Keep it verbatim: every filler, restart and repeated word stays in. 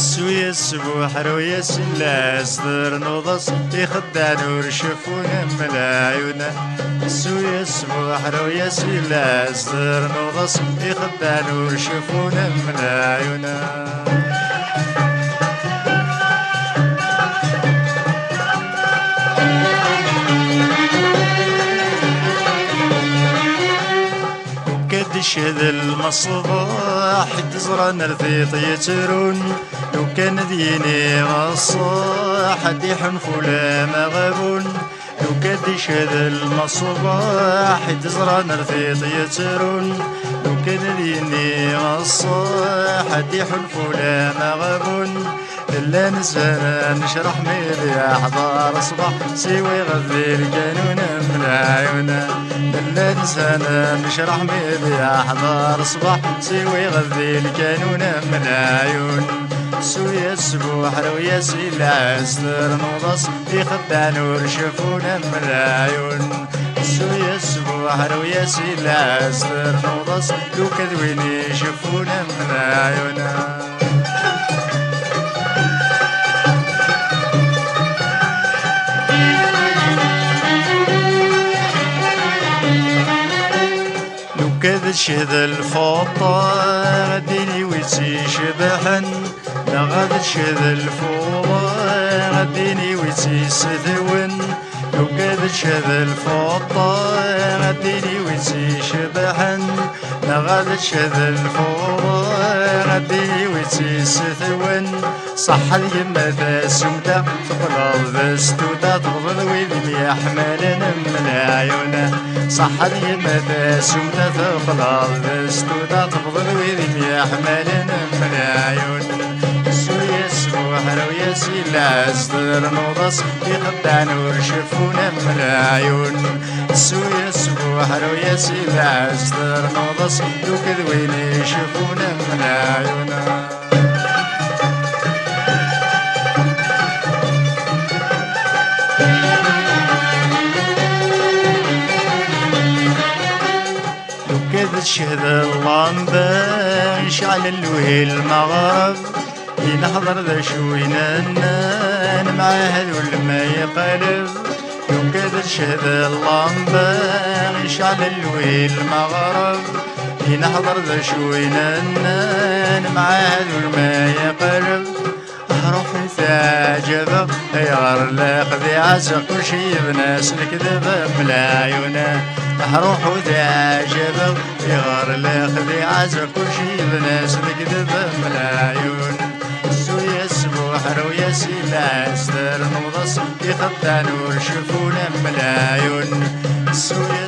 Ssu-yas, buḥru-yas, illa-s ternuḍ-as, ixeddaɛen ur ceffun am leɛyun. Ssu-yas, buḥru-yas, illa-s ternuḍ-as, ixeddaɛen ur ceffun am leɛyun. Ukad iched lmeṣbaḥ i d-ẓran ar tiṭ yettrun. Lukan ad yini ṣṣeḥ, ad iḥunfu lamaɣbun. Lukan ad iched lmeṣbaḥ i d-ẓran ar tiṭ yettrun. Lukan ad yini ṣṣeḥ, ad iḥunfu lamaɣbun. Nella nezhan necreḥ mi d-yeḥḍer ṣṣbeḥ, siwiɣ di lkanun am leɛyun. Nella nezhan necreḥ mi d-yeḥḍer ṣṣbeḥ, siwiɣ di lkanun am leɛyun. Ssu-yas, buḥru-yas, illa-s ternuḍ-as, ixeddaɛen ur ceffun am leɛyun. Ssu-yas, buḥru-yas, illa-s ternuḍ-as, lukan d win iceffun am leɛyun. Lukan ad teched lfuṭa, ad d-tini wi tt-icebḥen, neɣ ad teched lfuḍa, ad d-tini wi tt-issetwen. Lukan ad teched lfuṭa, ad d-tini wi tt-icebḥen, neɣ ad teched lfuḍa, ad d-tini wi tt-issetwen. Ṣaḥḥa d yemma tasumta, teqqleḍ d stuta, tebḍeḍ wid myeḥmalen am leɛyun. Ṣaḥḥa d yemma tasumta, teqqleḍ d stuta, tebḍeḍ wid myeḥmalen am leɛyun. Ssu-yas, buḥru-yas, illa-s ternuḍ-as, ixeddaɛen ur ceffun am leɛyun. Ssu-yas, buḥru-yas, illa-s ternuḍ-as, lukan d win iceffun am leɛyun. Lukan ad teched llamba, iceɛl lluhi lmeɣreb, ineḥḍer d acu i nenna, nemɛahad ulma yeqleb. Lukan ad teched llamba, iceɛl lluhi lmeɣreb, ineḥḍer d acu i nenna, nemɛahad ulma yeqleb. Ruḥ ur teɛǧibeḍ, ayɣer lexdiɛa, ziɣ kulci yebna s lekdeb am leɛyun. Ruḥ ur teɛǧibeḍ, ayɣer lexdiɛa, ziɣ kulci yebna s lekdeb am leɛyun. Ssu-yas, buḥru-yas, illa-s ternuḍ-as, ixeddaɛen ur ceffun am leɛyun. Ssu-yas,